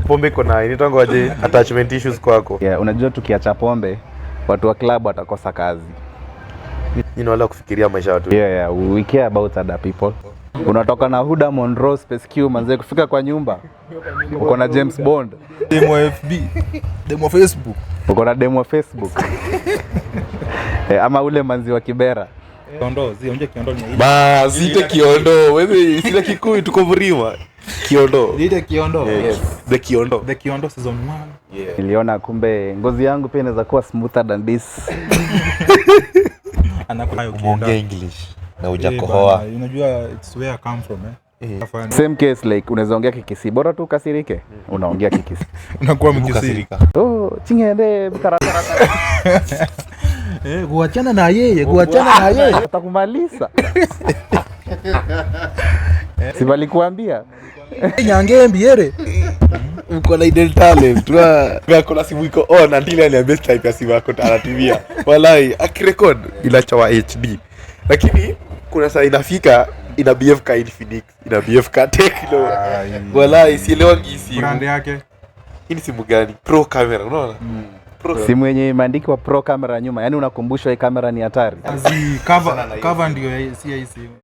Pombe iko na inaitwangoje, attachment issues kwako? Yeah, unajua tukiacha pombe, watu wa club watakosa kazi. Nyinyi wala kufikiria maisha ya watu. Yeah, we care about other people. Unatoka na Huda Monroe Space Q, manze, kufika kwa nyumba uko na James Bond. Demo FB. Demo Facebook. Uko na demo Facebook. Eh, ama ule manzi wa Kibera. Kiondo, zi unje kiondo ni Bas, ite kiondo. Wewe sina Kikuyu, tuko Mrima. Kiondo. Ile kiondo. Yes. The kiondo. The kiondo season 1. Yeah. Niliona kumbe ngozi yangu pia inaweza kuwa smoother than this. Anakuwa Umeongea English na Eh, hujakohoa. bana, unajua it's where I come from, eh. Afanya- Same case, like unaweza ongea Kikisii, bora tu ukasirike, unaongea Kikisii. Unakuwa Mkisii. Kasirika. Oh, chingende karata. Eh, kuachana na yeye, kuachana na yeye. Atakumaliza. Si walikuambia? Nyange mbiere. Uko na ideal talent. Wa kuna simu iko on until aniambie type ya simu yako anatumia. Walai, akirecord inachawa HD. Lakini kuna saa inafika ina BF ka Infinix, ina BF ka Tecno. Walai, sielewangi hii simu. Brand yake. Hii ni simu gani? Pro camera, unaona? Pro. Simu yenye imeandikwa pro camera nyuma, yani unakumbushwa hii kamera ni hatari. Zi cover ndio si ya hii simu.